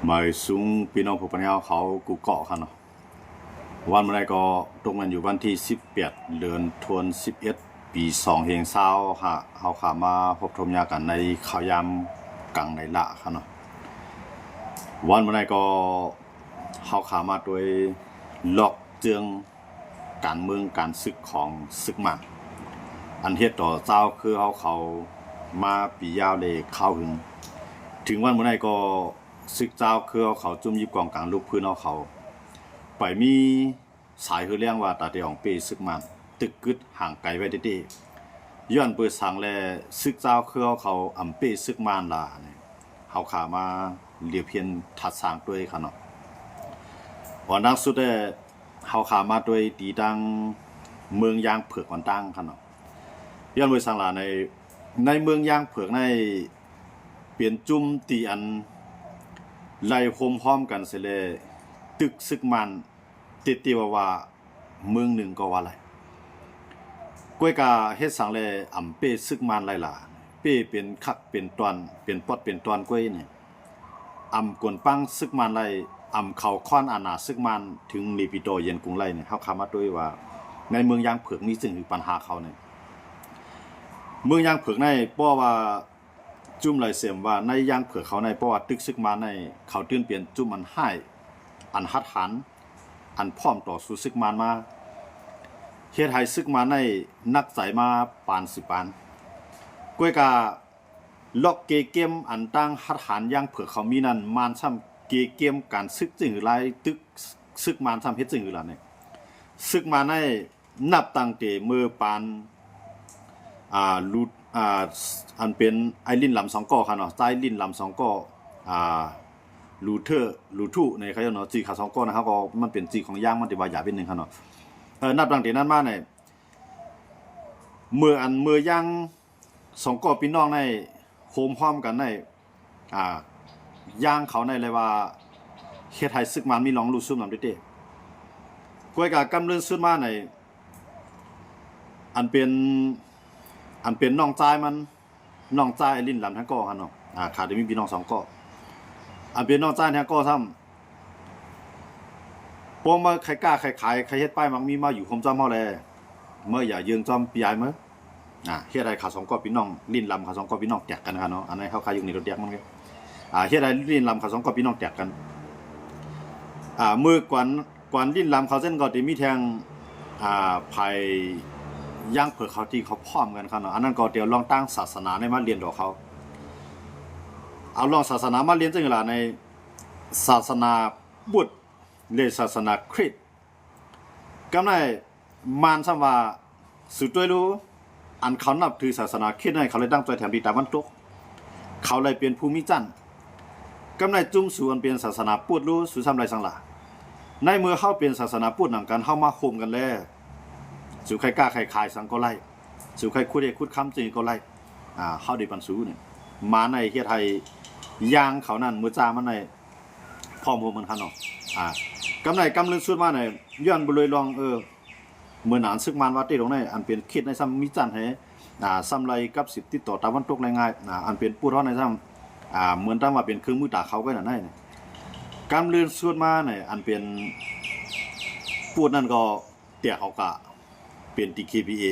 ໝາຍສູງພີ່ນ້ອງຜູ້ເປັນເຮົາເຂົາກູ່ເກາະຄັນເນາະ. ວັນມື້ໃດກໍຕົກແມ່ນຢູ່ວັນທີສິບແປດ ເດືອນທວນສິບເອັດ ປີສອງເຮງຊາວຫ້າ ເຮົາຂ້າມາພົບທົມຍາກັນໃນຂ່າວຍາມກາງໃນລະຄັນເນາະ. ວັນມື້ໃດກໍເຮົາຂ້າມາໂດຍລັອກເຈີງ ການເມືອງການສຶກຂອງຊຶກມານ ອັນເຮັດຕໍ່ຊາວເຄືອເຮົາເຂົາມາປີຍາວແລະຄາວຫຶງ. ເຖິງວັນມື້ໃດກໍຊຶກຊາວເຄືອເຮົາເຂົາຈຸ້ມຢິບກອງກາງລຸກພື້ນເຮົາເຂົາ ໄປມີສາຍຮືແລງວ່າຕາແຕ່ອອງເປ້ຊຶກມານ ຕຶກກຶດຫ່າງໄກໄວ້ເດ້ໆ. ຍ້ອນເປີດສັງແລະຊຶກຊາວເຄືອເຮົາເຂົາອຳເປ້ຊຶກມານລະ ເຮົາຂ້າມາລຽບຮຽນທັດສາງດ້ວຍຄັນເນາະ. ອັນດັງສຸດແລະ ເຮົາຂ້າມາດ້ວຍຕີຕັ້ງເມືອງຢາງເຜືອກອັນຕັ້ງຄັນເນາະ. ຍ້ອນເປີດສັງລະໃນ ໃນເມືອງຢາງເຜືອກໃນ ເປັນຈຸ້ມທີ່ອັນໄລ່ໂຮມຮ້ອມກັນເສຍແລະ ຕຶກຊຶກມານ ເຕະໆວ່າໆ ເມືອງໜຶ່ງກໍວ່າໄດ້. ກ້ວຍກາເຮັດສັງແລອຳເປ້ຊຶກມານໄດ້ລະ ເປ້ເປັນຄັກເປັນຕອນ ເປັນປອດເປັນຕອນກ້ວຍນີ້ ອຳກວນປັງຊຶກມານໄດ້ ອຳເຂົ້າຄອນອານາຊຶກມານ ເຖິງເນປີໂຕຢຽນກຸງໄດ້ນີ້ ເຮົາຂ້າມາໂຕຍວ່າ ໃນເມືອງຢາງເຜືອກມີຈຶ່ງຄືປັນຫາເຂົານີ້ ເມືອງຢາງເຜືອກໃນ ເພາະວ່າ ຈຸ້ມໄຫຼເສມວ່າໃນຢາງເຜືອກເຂົາໃນ ເພາະວ່າຕຶກຊຶກມານໃນ ເຂົາຕື່ນເປັນຈຸ້ມອັນຮ້າຍ ອັນຫັດຫານ ອັນພ້ອມຕໍ່ສູ້ຊຶກມານມາ ເຮັດໃຫ້ຊຶກມານໃນໜັກໃຈມາປານສິປານ. ກ້ວຍກາ ລັອກເກເກມອັນຕັ້ງຫັດຫານຢາງເຜືອກເຂົາມີນັ້ນ ມານຊ້ຳເກເກມການຊຶກຈຶ່ງຄືຫຼາຍ ຕຶກຊຶກມານຊ້ຳເຮັດຈຶ່ງຄືຫຼາຍນີ້ ຊຶກມານໃນ ນັບຕັ້ງແຕ່ເມື່ອປານ ອ່າ ລູ ອ່າ ອັນເປັນອ້າຍລິ້ນລຳສອງກໍຄັນເນາະ ຊາຍລິ້ນລຳສອງກໍ ອ່າ ລູເທີ ລູທູໃນເຂົາເນາະ ຈື່ເຂົາສອງກໍນະ ເຮົາກໍມັນເປັນຈື່ຂອງຢາງ ມັນຊິວ່າຢາກເປັນໜຶ່ງຄັນເນາະ. ເອີ ນັບຕັ້ງແຕ່ນັ້ນມານີ້ ເມື່ອອັນ ເມື່ອຢາງສອງກໍພີ່ນ້ອງໃນໂຮມພ້ອມກັນໃນ ອ່າ ຢາງເຂົາໃນເລີຍວ່າ ເຮັດໃຫ້ຊຶກມານມີລອງລູ້ຊຸມນຳເດ້ໆ. ກ້ວຍກາກຳເລີນສຸດມາໃນ ອັນເປັນ ອັນເປັນນ້ອງຊາຍມັນ ນ້ອງຊາຍອ້າຍລິ້ນລຳທັງກໍຫັ້ນເນາະ ອ່າ ຂ້າໄດ້ມີພີ່ນ້ອງສອງກໍ ອັນເປັນນ້ອງຊາຍທັງກໍຊ້ຳ ພວກມາຂາຍກ້າຂາຍຂາຍ ໃຄເຮັດປ້າຍມັກມີມາຢູ່ໂຮມຈ້ອມເຮົາແລ ເມື່ອຢ່າເຢິງຈ້ອມປີອາຍເມີ ອ່າ ເຮັດໃຫ້ເຂົາສອງກໍພີ່ນ້ອງ ລິ້ນລຳເຂົາສອງກໍພີ່ນ້ອງແຕກກັນຄັນເນາະ. ອັນໃນເຮົາຄາຢູ່ໃນລົດແດກມັນ ອ່າ ເຮັດໃຫ້ລິ້ນລຳເຂົາສອງກໍພີ່ນ້ອງແຕກກັນ. ອ່າ ເມື່ອກວນ ກວນລິ້ນລຳເຂົາເຊັ່ນກໍໄດ້ມີແທ່ງ ອ່າ ໄພຢາງເຜືອກເຂົາທີ່ເຂົາພ້ອມກັນຄັນເນາະ. ອັນນັ້ນກໍດຽວລອງຕັ້ງສາສະໜາໃນມາລຽນຕໍ່ເຂົາ ເອົາລອງສາສະໜາມາລຽນຈັ່ງໃດລະ ໃນສາສະໜາພຸດ ຫຼື ສາສະໜາຄຣິດ ກຳໄດ້ ມານຊ້ຳວ່າ ສຸດໂຕຍລູ ອັນເຂົານັບຖືສາສະໜາຄຣິດນັ້ນ ເຂົາເລີຍຕັ້ງໃຈແຖມທີ່ຕາວັນຕົກ ເຂົາເລີຍເປັນຜູ້ມີຈັນ. ກຳໄດ້ຈຸ້ມສູອັນເປັນສາສະໜາພຸດລູ ສູຊ້ຳໄດ້ສັງລະ ໃນເມື່ອເຮົາເປັນສາສະໜາພຸດນຳກັນ ເຮົາມາໂຮມກັນແລ້ວ ສູໃຄຄ້າໃຄຂາຍສັງກໍໄດ້ ສູໃຄຂຸດເຫດຂຸດຄຳຈຶ່ງກໍໄດ້ ອ່າ ເຮົາໄດ້ປັນສູນີ້ ມາໃນເຮັດໃຫ້ຢາງເຂົານັ້ນ ເມື່ອຈ້າມາໃນ ພ້ອມໂຮມກັນຄັນເນາະ. ອ່າ ກຳໄດ້ກຳເລີນສຸດມາໃນ ຍ້ອນບໍ່ເລີຍລອງ ເອີ ເມື່ອນານຊຶກມານວ່າເຕລົງໃນ ອັນເປັນຄຣິດໃນຊ້ຳມີຈັນໃຫ້ ອ່າ ຊ້ຳໄລກັບສິບຕິດຕໍ່ຕາວັນຕົກໄດ້ງ່າຍ ອ່າ ອັນເປັນປູດເຮົາໃນຊ້ຳ ອ່າ ເໝືອນຕາມວ່າເປັນເຄື່ອງມືຕາເຂົາໄວ້ນັ້ນໃນ ກຳເລີນສຸດມາໃນ ອັນເປັນປູດນັ້ນກໍແຕກອອກກະເປັນ ດີ ເຄ ພີ ເອ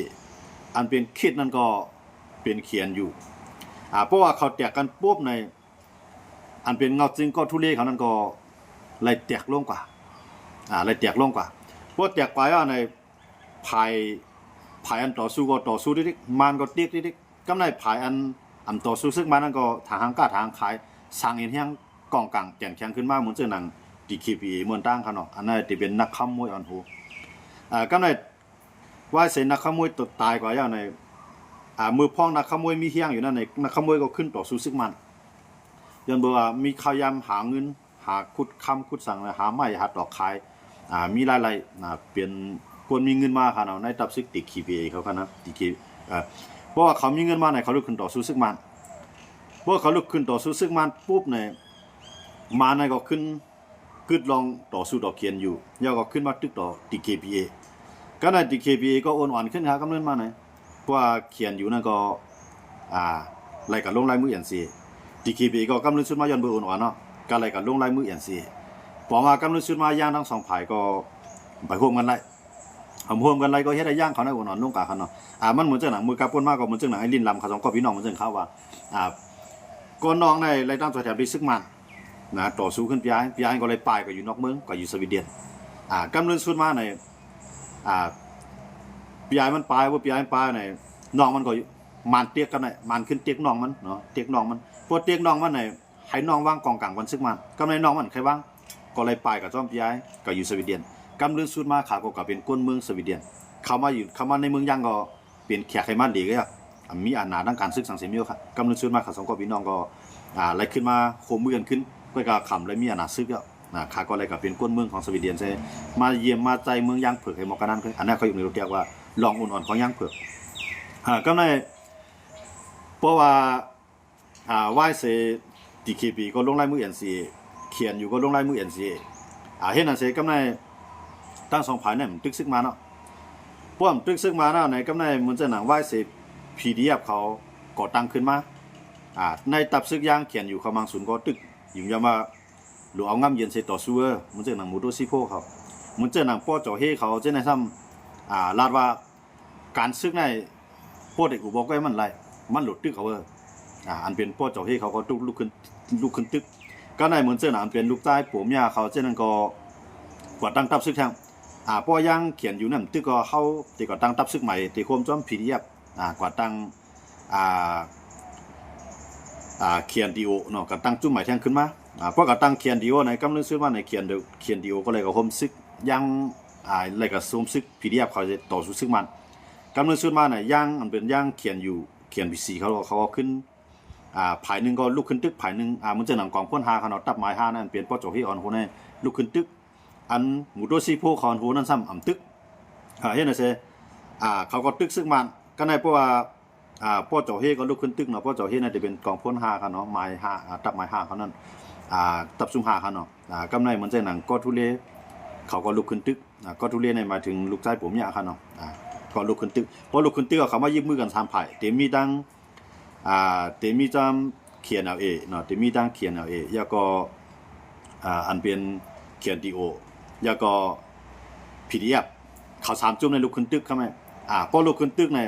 ອັນເປັນຄຣິດນັ້ນກໍເປັນ ເຄ ເອັນ ຢູ ອ່າ ເພາະວ່າເຂົາແຕກກັນປຸບໃນ ອັນເປັນເງົາຈຶ່ງກໍທຸເລເຂົານັ້ນກໍໄລ່ແຕກລົງກວ່າ ອ່າ ໄລ່ແຕກລົງກວ່າ ພໍແຕກໄປແລ້ວໃນ ຝ່າຍ ຝ່າຍອັນຕໍ່ສູ້ກໍຕໍ່ສູ້ຕິກໆ ມານກໍຕິກຕິກໆ ກຳໄດ້ຝ່າຍອັນ ອັນຕໍ່ສູ້ຊຶກມານນັ້ນກໍຖາງຫາງກ້າຖາງຫາງຂາຍ ສ້າງເອັນແຮງກອງກາງແກ່ນແຂງຂຶ້ນມາ ເໝືອນເຊິ່ງໜັງ ດີ ເຄ ພີ ເອ ເໝືອນຕ່າງຄັນເນາະ. ອັນນັ້ນທີ່ເປັນນັກຄຳມວຍອ່ອນໂຫ ອ່າ ກຳໄດ້ ວ່າໃສ່ນັກຂະໂມຍຕົວຕາຍກວ່າຢ່າງໃດ ອ່າ ມື້ພ້ອງນັກຂະໂມຍມີຮຽງຢູ່ນັ້ນໃນ ນັກຂະໂມຍກໍຂຶ້ນຕໍ່ສູ້ຊຶກມານ ຍ້ອນເບິ່ງວ່າມີຂ່າວຍາມຫາເງິນ ຫາຂຸດຄຳຂຸດສັງ ຫາໄມ້ຫາຕອກຂາຍ ອ່າ ມີລາຍໄດ້ ອ່າ ເປັນຄົນມີເງິນມາຄັນເນາະ ໃນຕັບຊຶກ ດີ ເຄ ພີ ເອ ເຂົາຄັນນະ ດີ ເຄ ເອີ ເພາະວ່າເຂົາມີເງິນມາໃນ ເຂົາລຸກຂຶ້ນຕໍ່ສູ້ຊຶກມານ ເພາະເຂົາລຸກຂຶ້ນຕໍ່ສູ້ຊຶກມານປຸບໃນ ມານໃນກໍຂຶ້ນ ກຶດລອງຕໍ່ສູ້ຕໍ່ ເຄ ເອັນ ຢູ ແລ້ວກໍຂຶ້ນມາຕຶກຕໍ່ ດີ ເຄ ພີ ເອ ກໍໃນ ດີ ເຄ ພີ ເອ ກໍອ່ອນໆຂຶ້ນຫາກຳເນີນມາໃນ ເພາະວ່າ ເຄ ເອັນ ຢູ ນັ້ນກໍ ອ່າ ໄລ່ກັນລົງລາຍມື ເອັນ ຊີ ເອ ດີ ເຄ ພີ ເອ ກໍກຳເນີນສຸດມາຍ້ອນເບີອ່ອນໆເນາະ ກະໄດ້ກະລົງລາຍມື ເອັນຊີເອ ປອງວ່າກຳລັງສຸດມາ ຢ່າງທັງສອງຝ່າຍກໍໄປຮ່ວມກັນໄດ້ ຮ່ວມກັນໄດ້ກໍເຮັດໃຫ້ຢ່າງເຂົາໃນອົນອ່ອນລົງກາຄັນເນາະ. ອ່າ ມັນເໝືອນຈັ່ງໜັງ ມື້ກັບປົນມາກໍເໝືອນຈັ່ງໜັງ ໄອ້ລິນລຳເຂົາສອງກໍພີ່ນ້ອງ ເໝືອນຈັ່ງເຂົາວ່າ ອ່າ ກ່ອນນ້ອງໄດ້ ໄດ້ຕັ້ງຕົວແທນທີ່ຊຶກມານນະ ຕໍ່ສູ້ຂຶ້ນ ປີອ້າຍ ປີອ້າຍກໍເລີຍປາຍ ກໍຢູ່ນອກເມືອງ ກໍຢູ່ສະວີເດນ. ອ່າ ກຳລັງສຸດມາໃນ ອ່າ ປີອ້າຍມັນປາຍ ບໍ່ ປີອ້າຍມັນປາຍໃນ ນ້ອງມັນກໍມານເຕັກກັນໃນ ມານຂຶ້ນເຕັກນ້ອງມັນເນາະ ເຕັກນ້ອງມັນ ພໍເຕັກນ້ອງມັນໃນ ໃຫ້ນ້ອງວາງກອງກາງວັນຊຶກມານ ກຳໃນນ້ອງມັນໃຄ່ວາງ ກໍເລີຍປາຍກັບຈ້ອມປີອ້າຍ ກໍຢູ່ສະວີເດນ. ກຳລັງສຸດມາ ເຂົາກໍ ກໍເປັນຄົນເມືອງສະວີເດນ ເຂົ້າມາຢູ່ ເຂົ້າມາໃນເມືອງຢ່າງກໍເປັນແຂກໃຫ້ມາເດກ ອ່າ ມີອຳນາດທາງການຊຶກສັງເສມີຢູ່. ກຳລັງສຸດມາ ເຂົາສອງກໍພີ່ນ້ອງກໍ ອ່າ ໄດ້ຂຶ້ນມາຮ່ວມມືກັນຂຶ້ນ ກໍ ກໍຄຳໄດ້ມີອຳນາດຊຶກແລ້ວນະ. ເຂົາກໍເລີຍກໍເປັນຄົນເມືອງຂອງສະວີເດນ ໃສ່ມາຢ້ຽມມາໃຈເມືອງຢ່າງເຜິກໃຫ້ໝົດກະນັ້ນ. ອັນນັ້ນເຂົາຍົກໃນຕົວຢ່າງວ່າ ລອງອົນອ່ອນຂອງຢ່າງເຜິກ. ອ່າ ກຳໃນ ເພາະວ່າ ອ່າ ວາຍເຊ ທີເຄບີ ກໍລົງລາຍມື ເອັນຊີເອ ເຂຍນຢູ່ກໍລົງລາຍມື ເອັນຊີເອ ອ່າ ເຮັດນັ້ນເສ ກຳໃນທັງສອງຝ່າຍນັ້ນຕຶກຊຶກມາເນາະ ພວກຕຶກຊຶກມາເນາະ ໃນກຳໃນເໝືອນຈັ່ງໜັງ ວາຍເຊ ພີດີເອັຟ ເຂົາກໍ່ຕັ້ງຂຶ້ນມາ ອ່າ ໃນຕັບຊຶກຢ່າງເຂຍນຢູ່ເຂົາ ມັງຊຸນກໍຕຶກ ຢືນຢັນວ່າ ຫຼືເອົາງາມເຢັນໃສ່ຕໍ່ສູ້ ເໝືອນຈັ່ງໜັງ ໝູໂຕຊີໂພເຂົາ ເໝືອນຈັ່ງໜັງ ປໍຈໍເຮເຂົາ ຈັ່ງໃດຊ້ຳ ອ່າ ລາດວ່າ ການຊຶກໃນ ໂພດເອກອຸບໍກໄວ້ມັນໄຫຼ ມັນໂຫຼດຕຶກເອົາເວີ ອ່າ ອັນເປັນປໍຈໍເຮເຂົາກໍລຸກ ລຸກຂຶ້ນ ລຸກຂຶ້ນຕຶກ ກໍໃນເໝືອນເຊິ່ງອັນເປັນລູກຊາຍຜົວເມຍເຂົາ ເຊັ່ນນັ້ນກໍກວາດຕັ້ງຕັບຊຶກແທ້ ອ່າ ເພາະຢ່າງຂຽນຢູ່ນັ້ນ ຕຶກກໍເຮົາທີ່ກໍຕັ້ງຕັບຊຶກໃໝ່ ທີ່ຮ່ວມຈອມ ພີດີເອັຟ ອ່າ ກວາດຕັ້ງ ອ່າ ອ່າ ເຄເອັນດີໂອ ເນາະ ກໍຕັ້ງຈຸດໃໝ່ແທ້ງຂຶ້ນມາ ອ່າ ເພາະກໍຕັ້ງເຄເອັນດີໂອໃນ ກຳເລີນຊຶກມາໃນ ເຄເອັນດີໂອ ກໍເລີຍກໍຮ່ວມຊຶກຢ່າງ ອ່າ ເລີຍກໍຮ່ວມຊຶກ ພີດີເອັຟ ເຂົາຕໍ່ສູ້ຊຶກມັນ ກຳເລີນຊຸດມາໃນ ຢ່າງອັນເປັນຢ່າງ ເຄເອັນຢູ ເຄເອັນພີຊີ ເຂົາ ເຂົາກໍຂຶ້ນ ອ່າ ຝ່າຍໜຶ່ງກໍລຸກຂຶ້ນຕຶກ ຝ່າຍໜຶ່ງ ອ່າ ເໝືອນເຊັ່ນນຳກອງພົນຫ້າເຂົາເນາະ ຕັບໝາຍຫ້ານັ້ນເປັນ ປໍຈໍເຮ ອ່ອນໂຮໃນ ລຸກຂຶ້ນຕຶກ ອັນໝູໂຕຊີໂພ ເຂົາອ່ອນໂຮນັ້ນຊ້ຳອຳຕຶກ ອ່າ ເຮັດໃຫ້ເສ ອ່າ ເຂົາກໍຕຶກຊຶກມັນ ກໍໃນເພາະວ່າ ອ່າ ປໍຈໍເຮກໍລຸກຂຶ້ນຕຶກເນາະ ປໍຈໍເຮນັ້ນຈະເປັນກອງພົນຫ້າເຂົາເນາະ ໝາຍຫ້າ ອ່າ ຕັບໝາຍຫ້າເຂົານັ້ນ ອ່າ ຕັບຊຸມຫ້າເຂົາເນາະ ອ່າ ກຳໃນເໝືອນເຊັ່ນນຳ ກໍທູເລ ເຂົາກໍລຸກຂຶ້ນຕຶກ ອ່າ ກໍທູເລໃນໝາຍເຖິງລູກຊາຍຜົວເມຍເຂົາເນາະ ອ່າ ກໍລຸກຂຶ້ນຕຶກ ພໍລຸກຂຶ້ນຕຶກ ເຂົາມາຍຶດມືກັນສາມຝ່າຍ ເຕັມມີທັງ ອ່າ ເຕັມມີທັງ ເຄເອັນແອລເອ ເນາະ ເຕັມມີທັງ ເຄເອັນແອລເອ ແລ້ວກໍ ອ່າ ອັນເປັນ ເຄເອັນດີໂອ ແລ້ວກໍ ພີດີເອັຟ ເຂົາສາມຈຸ້ມໃນລຸກຂຶ້ນຕຶກເຂົາແມ່ນ ອ່າ ພໍລຸກຂຶ້ນຕຶກໃນ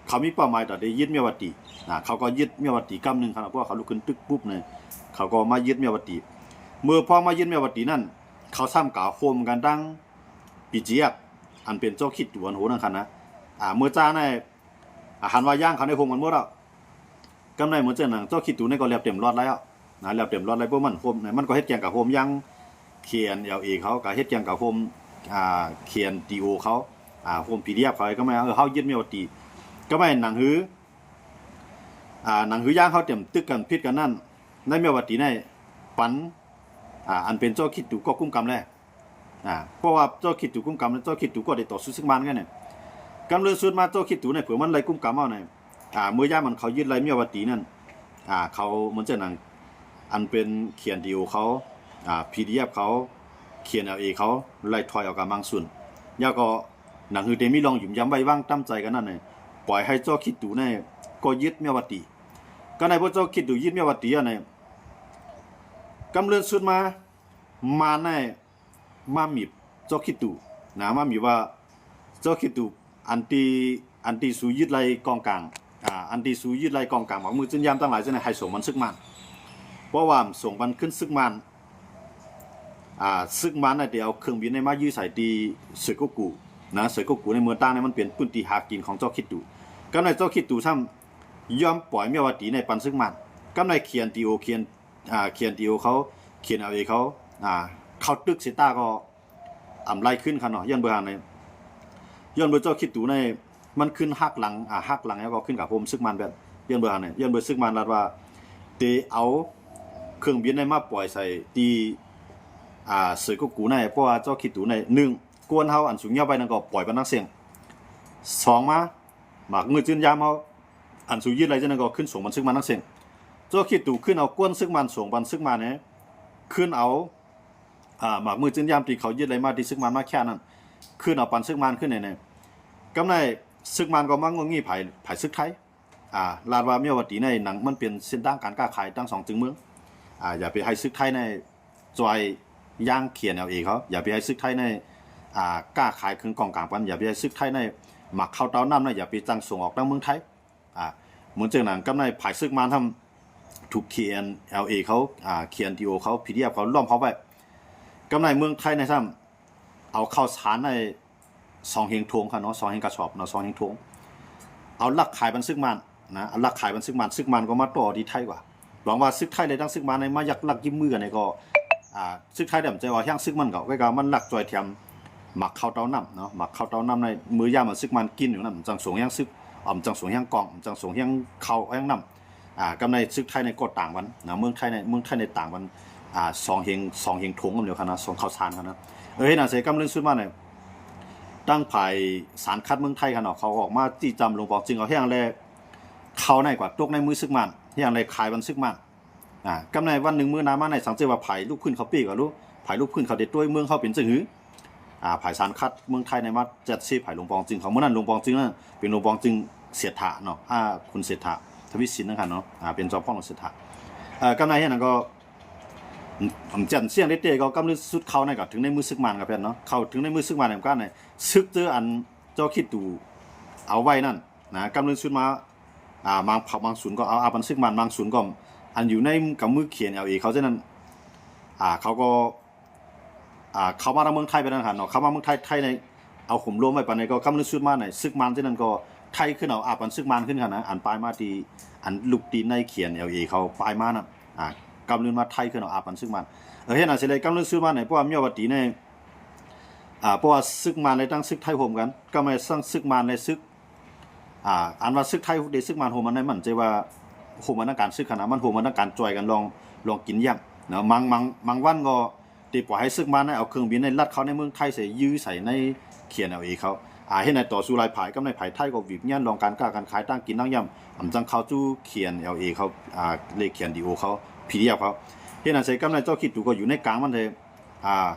ເຂົາມີເປົ້າໝາຍຕ້ອງໄດ້ຍຶດເມຍວະຕີ ອ່າ ເຂົາກໍຍຶດເມຍວະຕີກຳໜຶ່ງເຂົາເນາະ ເພາະວ່າເຂົາລຸກຂຶ້ນຕຶກປຸບນີ້ ເຂົາກໍມາຍຶດເມຍວະຕີ ເມື່ອພໍມາຍຶດເມຍວະຕີນັ້ນ ເຂົາຊ້ຳກະໂຮມກັນທັງ ບີຈີເອັຟ ອັນເປັນຈໍຄິດຕູອັນໂຫນັ້ນຄັນນະ ອ່າ ເມື່ອຈ້າໃນ ອ່າ ຫັນວ່າຢ່າງເຂົາໄດ້ໂຮມກັນໝົດແລ້ວ ກຳໃນເໝືອນເຊັ່ນນຳ ຈໍຄິດຕູນີ້ກໍແລບເຕັມລອດແລ້ວນະ ແລບເຕັມລອດແລ້ວ ເພາະມັນໂຮມ ມັນກໍເຮັດກຽງກະໂຮມຢ່າງ ເຄເອັນແອລເອ ເຂົາກໍເຮັດກຽງກະໂຮມ ອ່າ ເຄເອັນດີໂອ ເຂົາ ອ່າ ໂຮມ ພີດີເອັຟ ເຂົາ ກໍມາ ເອີ ເຮົາຍຶດເມຍວະຕີ ກໍມາເຫັນໜັງຮື ອ່າ ໜັງຮືຢ່າງເຮົາເຕັມຕຶກກັນຜິດກັນນັ້ນ ໃນເມຍວະຕີໃນ ປັນ ອ່າ ອັນເປັນຈໍຄິດຕູກໍກຸມກຳແລ້ວ ອ່າ ເພາະວ່າຈໍຄິດຕູກຸມກຳ ແລ້ວ ຈໍຄິດຕູກໍໄດ້ຕໍ່ສູ້ຊຶກມັນກັນນີ້ ກຳເລີນຊຸດມາ ຈໍຄິດຕູໃນ ເພື່ອມັນໄລ່ກຸມກຳເອົາໃນ ອ່າ ເມື່ອຍາມມັນເຂົາຍຶດໄລ່ເມຍວະຕີນັ້ນ ອ່າ ເຂົາເໝືອນເຊັ່ນນຳ ອັນເປັນ ເຄເອັນດີໂອ ເຂົາ ອ່າ ພີດີເອັຟ ເຂົາ ເຄເອັນແອລເອ ເຂົາ ໄລ່ຖອຍອອກກະມັງຊຸນ ແລ້ວກໍໜັງຮືເຕມີລອງຢືນຢັນໄວ້ວາງຕາມໃຈກັນນັ້ນ ປ່ອຍໃຫ້ຈໍຄິດຕູໃນ ກໍຍຶດເມຍວະຕີ ກໍໃນ ພໍຈໍຄິດຕູຍຶດເມຍວະຕີແລ້ວໃນ ກຳເລີນຊຸດມາ ມາໃນ ມາມີບຈໍຄິດຕູນະ ມາມີບວ່າ ຈໍຄິດຕູ ອັນທີ່ ອັນທີ່ສູຍຶດໄລ່ກອງກາງ ອ່າ ອັນທີ່ສູຍຶດໄລ່ກອງກາງ ໝາກມືຈືນຢາມທັງຫຼາຍຈັ່ງໃດ ໃຫ້ສົ່ງມັນຊຶກມັນ ເພາະວ່າສົ່ງມັນຂຶ້ນຊຶກມັນ ອ່າ ຊຶກມັນນະ ທີ່ເອົາເຄື່ອງບິນໃນມາຢື້ໃສ່ທີ່ເຊີໂກກູນະ ເຊີໂກກູໃນເມືອງຕ່າງໃນ ມັນເປັນພື້ນທີ່ຫາກິນຂອງຈໍຄິດຕູ ກຳໃນ ຈໍຄິດຕູຊ້ຳຍອມປ່ອຍເມຍວະຕີໃນປັນຊຶກມັນ ກຳໃນ ເຄເອັນດີໂອ ເຄເອັນ ອ່າ ເຄເອັນດີໂອ ເຂົາ ເຄເອັນແອລເອ ເຂົາ ອ່າ ເຂົາຕຶກເສຍຕາກໍ ອຳໄລຂຶ້ນຄັນເນາະ ຍ້ອນເບິ່ງໃນ ຍ້ອນເບິ່ງ ເຈົ້າຄິດດູໃນ ມັນຂຶ້ນຫັກຫຼັງ ອາ ຫັກຫຼັງ ແລ້ວກໍຂຶ້ນກະໂຮມຊຶກມັນແບບ ຍ້ອນເບິ່ງໃນ ຍ້ອນເບິ່ງຊຶກມັນລັດວ່າ ເຕເອົາເຄື່ອງບິນໃນມາປ່ອຍໃສ່ທີ່ ອາ ເຊີໂກກູໃນ ເພາະວ່າເຈົ້າຄິດດູໃນ ໜຶ່ງ ກວນເຮົາອັນສູງຍອບໄວ້ນັ້ນກໍປ່ອຍປານນັກເສັງ ສອງມາ ໝາກມືຈືນຢາມເຮົາ ອັນສູງຍຶດໄດ້ຈັ່ງນັ້ນກໍຂຶ້ນສົ່ງບັນຊຶກມັນທັງເສັງ ເຈົ້າຄິດດູຂຶ້ນເອົາກວນຊຶກມັນ ສົ່ງບັນຊຶກມັນແນ່ ຂຶ້ນເອົາ ອາ ໝາກມືຈືນຢາມທີ່ເຂົາຍຶດໄດ້ມາທີ່ຊຶກມັນມາແຄນັ້ນ ຂຶ້ນເອົາປັນຊຶກມັນຂຶ້ນແນ່ໆ ກຳໃນຊຶກມັນກໍມາງົວງີ່ຝ່າຍ ຝ່າຍຊຶກໄທ ອາ ລາດວ່າເມຍວະຕີໃນ ໜັງມັນເປັນເສັ້ນທາງການຄ້າຂາຍທັງສອງເຖິງເມືອງ ອາ ຢ່າໄປໃຫ້ຊຶກໄທໃນ ຊ່ອຍຢ່າງ KNLA ເຂົາ ຢ່າໄປໃຫ້ສຶກໄທໃນ ອ່າ ຄ້າຂາຍເຄື່ອງກອງກາງກັນ ຢ່າໄປໃຫ້ສຶກໄທໃນໝາກເຂົ້າເຕົ້ານ້ຳນະ ຢ່າໄປສັ່ງສົ່ງອອກທາງເມືອງໄທ. ອ່າ ເໝືອນຈັ່ງນັ້ນ ກັບໃນຝ່າຍສຶກມານທຳ ຖືກ KNLA ເຂົາ ອ່າ KNDO ເຂົາ PDF ເຂົາລ້ອມເຂົາໄວ້. ກັບໃນເມືອງໄທໃນທຳ ເອົາເຂົ້າສານໃນສອງເຮງຖົງຫັ້ນເນາະ ສອງເຮງກະສອບເນາະ ສອງເຮງຖົງ ເອົາລັກຂາຍບັນຊຶກມານນະ ເອົາລັກຂາຍບັນຊຶກມານ ຊຶກມານກໍມາຕໍ່ທີ່ໄທກວ່າ. ຫວັງວ່າຊຶກໄທ ແລະ ທັງຊຶກມານໃນມາຍັກລັກຢິບມືກັນນີ້ກໍ ອ່າ ຊຶກໄທ ແລ້ວມັນຈະວ່າແຮງຊຶກມັນກໍ ກໍມັນລັກຈອຍແຖມໝາກເຂົ້າເຕົ້ານ້ຳເນາະ ໝາກເຂົ້າເຕົ້ານ້ຳໃນມື້ຍາມມັນຊຶກມານກິນຢູ່ນັ້ນ ມັນຈັ່ງສົ່ງແຮງຊຶກ ອຳຈັ່ງສົ່ງແຮງກອງ ມັນຈັ່ງສົ່ງແຮງເຂົ້າແຮງນ້ຳ. ອ່າ ກັບໃນຊຶກໄທໃນກໍຕ່າງກັນນະ ເມືອງໄທໃນ ເມືອງໄທໃນຕ່າງກັນ ອ່າ ສອງເຮງ ສອງເຮງຖົງກັນດຽວກັນນະ ສອງເຂົ້າສານກັນນະ. ເອີ ເຮັດຫຍັງເສ ກຳເລື່ອນສຸດມານີ້ ທາງຝ່າຍສານຂັດເມືອງໄທຫັ້ນເນາະ ເຂົາອອກມາຊີ້ຈຳຫຼວງປອງຈຶງເອົາແຮງແລ ເຂົ້າໃນກວ່າຕົກໃນມືຊຶກມານ ແຮງແລຂາຍບັນຊຶກມານ. ອ່າ ກັບໃນວັນໜຶ່ງມື້ໜ້າມາໃນ ສັງເກດວ່າຝ່າຍລູກພື້ນເຂົາເປກວ່າລູກ ຝ່າຍລູກພື້ນເຂົາໄດ້ຕົວະເມືອງເຮົາເປັນຈັ່ງຫື ອ່າ ຝ່າຍສານຂັດເມືອງໄທໃນມາຈັດເຊ ຝ່າຍຫຼວງປອງຈຶງເຂົາ ມື້ນັ້ນຫຼວງປອງຈຶງນັ້ນເປັນຫຼວງປອງຈຶງເສດຖາເນາະ ອ່າ ຄຸນເສດຖາ ທະວີສິນນະຄັບເນາະ ອ່າ ເປັນຈອມພອງຂອງເສດຖາ. ເອີ ກັບໃນເຮັດຫຍັງກໍ ອຳຈັນສຽງເຕະກໍກຳລືສຸດເຂົ້າໃນກໍເຖິງໃນມືຊຶກມານກັບແພນເນາະ ເຂົ້າເຖິງໃນມືຊຶກມານນຳກັນໃນ ຊຶກເຈີອັນເຈົ້າຂີ້ຕູເອົາໄວ້ນັ້ນນະ ກຳລືສຸດມາ ອ່າ ບາງພັກບາງສູນກໍເອົາອາປັນຊຶກມານ ບາງສູນກໍອັນຢູ່ໃນກຳມື KNLA ເຂົາເຊັ່ນນັ້ນ ອ່າ ເຂົາກໍ ອ່າ ເຂົ້າມາທາງເມືອງໄທໄປນັ້ນຫັ້ນເນາະ ເຂົ້າມາເມືອງໄທ ໄທໃນເອົາໂຫມລວມໄວ້ປານໃດກໍກຳລືສຸດມາໃນຊຶກມານເຊັ່ນນັ້ນກໍໄທຂຶ້ນເອົາອາປັນຊຶກມານຂຶ້ນຫັ້ນນະ ອັນປາຍມາທີ່ອັນລູກຕີນໃນ KNLA ເຂົາປາຍມານັ້ນ ອ່າ ກຳລືມາໄທຂຶ້ນເອົາອາປັນຊຶກມານ. ເອີ ເຮັດຫຍັງຊິໄດ້ກຳລືສຸດມາໃນ ເພາະວ່າມີວ່າຕີໃນ ອ່າ ເພາະວ່າຊຶກມານໃນທັງຊຶກໄທໂຮມກັນ ກໍແມ່ນທັງຊຶກມານໃນຊຶກ ອ່າ ອັນວ່າຊຶກໄທເດຊຶກມານໂຮມກັນໃນ ມັນຈະວ່າໂຮມກັນທາງການຊຶກຫັ້ນນະ ມັນໂຮມກັນທາງການຈອຍກັນລອງ ລອງກິນຢ້ຳເນາະ ບາງ ບາງ ບາງວັນກໍ ທີ່ປ່ອຍໃຫ້ຊຶກມານໃນເອົາເຄື່ອງບິນໃນລັດເຂົ້າໃນເມືອງໄທໃສ່ ຢື້ໃສ່ໃນ KNLA ເຂົາ ອ່າ ເຮັດໃຫ້ຕໍ່ສູ້ຫຼາຍຝ່າຍ ກັບໃນຝ່າຍໄທກໍຫວີບງຽນລອງການຄ້າການຂາຍ ຕ່າງກິນຕ່າງຢ່ຳ ອຳຈັ່ງເຂົ້າສູ່ KNLA ເຂົາ ອ່າ ເລກ KNDO ເຂົາ PDF ເຂົາ ເຮັດໃຫ້ໃສ່ກັບໃນເຈົ້າຂີ້ຕູກໍຢູ່ໃນກາງມັນເດ ອ່າ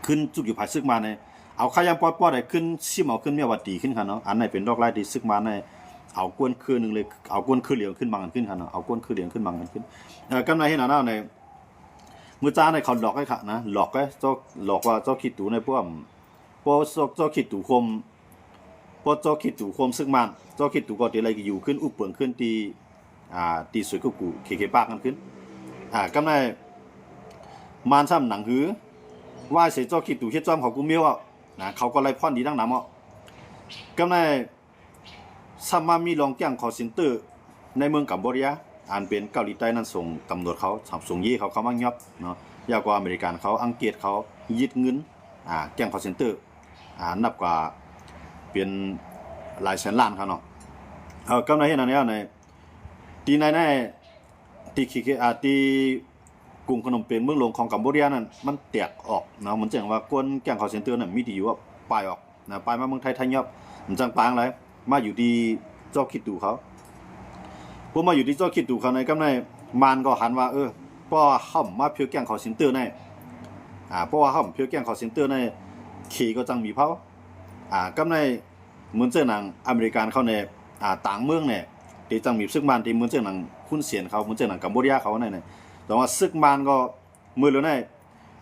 ຂຶ້ນຈຸກຢູ່ຝ່າຍຊຶກມານໃນ ເອົາຂາຍຢ່າງປອດໆໃຫ້ຂຶ້ນ ຊິມເອົາຂຶ້ນແມ່ນວ່າຕີຂຶ້ນຄັນເນາະ ອັນໃນເປັນດອກລາຍທີ່ຊຶກມານໃນ ເອົາກວນຄືໜຶ່ງເລີຍ ເອົາກວນຄືຫຼຽງຂຶ້ນບັງກັນຂຶ້ນຄັນເນາະ ເອົາກວນຄືຫຼຽງຂຶ້ນບັງກັນຂຶ້ນ ເອີ ກັບໃນເຮັດອັນນັ້ນໃນ ມື້ຈ້າໃນເຂົາຫຼອກໃຫ້ຂະນະ ຫຼອກໃຫ້ເຈົ້າ ຫຼອກວ່າເຈົ້າຂີ້ຕູໃນພວກ ເພາະເຈົ້າ ເຈົ້າຂີ້ຕູໂຮມ ເພາະເຈົ້າຂີ້ຕູໂຮມຊຶກມານ ເຈົ້າຂີ້ຕູກໍເຕໄລຢູ່ຂຶ້ນອຸບເປິງຂຶ້ນທີ່ ອ່າ ທີ່ສວຍກຸກູ ເຄເຄປາກນັ້ນຂຶ້ນ ອ່າ ກັບໃນມານຊ້ຳໜັງຫື ວ່າເສເຈົ້າຂີ້ຕູເຮັດຈ້ອມເຂົາກູເມວເອົານະ ເຂົາກໍໄລ່ພອນດີດັ່ງນຳເອົາ ກັບໃນ ຊ້ຳມາມີລອງແກ້ງຄໍເຊັນເຕີໃນເມືອງກຳໂບເດຍ ອັນເປັນເກົາຫຼີໃຕ້ນັ້ນ ສົ່ງຕຳຫຼວດເຂົາ ສົ່ງເຢເຂົາເຂົ້າມາຫຍອບເນາະ ແລ້ວກໍອາເມລິກັນເຂົາ ອັງກິດເຂົາຍຶດເງິນ ອ່າ ແກ້ງຄໍເຊັນເຕີ ອ່າ ນັບກວ່າເປັນຫຼາຍແສນລ້ານເຂົາເນາະ ເອີ ກຳໃນເຮັດອັນນີ້ໃນ ທີ່ໃນ ໃນ ທີ່ ທີ່ ອ່າ ທີ່ກຸງພະນົມເປັນເມືອງຫຼວງຂອງກຳໂບເດຍນັ້ນ ມັນແຕກອອກເນາະ ມັນຈັ່ງວ່າຄົນແກ້ງຄໍເຊັນເຕີນັ້ນມີທີ່ຢູ່ ປາຍອອກນະ ປາຍມາເມືອງໄທ ໄທຫຍອບ ມັນຈັ່ງປາຍຫຼາຍ ມາຢູ່ທີ່ເຈົ້າຂີ້ຕູເຂົາ ພວກມາຢູ່ທີ່ເຈົ້າຂີ້ຕູເຂົາໃນ ກັບໃນມານກໍຫັນວ່າ ເອີ ເພາະວ່າເຮົາມາພຽວແກ້ງຄໍເຊັນເຕີໃນ ອ່າ ເພາະວ່າເຮົາມາພຽວແກ້ງຄໍເຊັນເຕີໃນ ເຂກໍຈັ່ງມີເຜົາ ອ່າ ກັບໃນ ເໝືອນເຊິ່ງໜັງອາເມລິກັນເຂົາແນ່ ອ່າ ຕ່າງເມືອງແນ່ ທີ່ຈັ່ງມີຊຶກມານ ທີ່ເໝືອນເຊິ່ງໜັງຮຸນເຊນເຂົາ ເໝືອນເຊິ່ງໜັງກຳໂບເດຍເຂົານັ້ນນະ ແຕ່ວ່າຊຶກມານກໍມື້ລະໃນ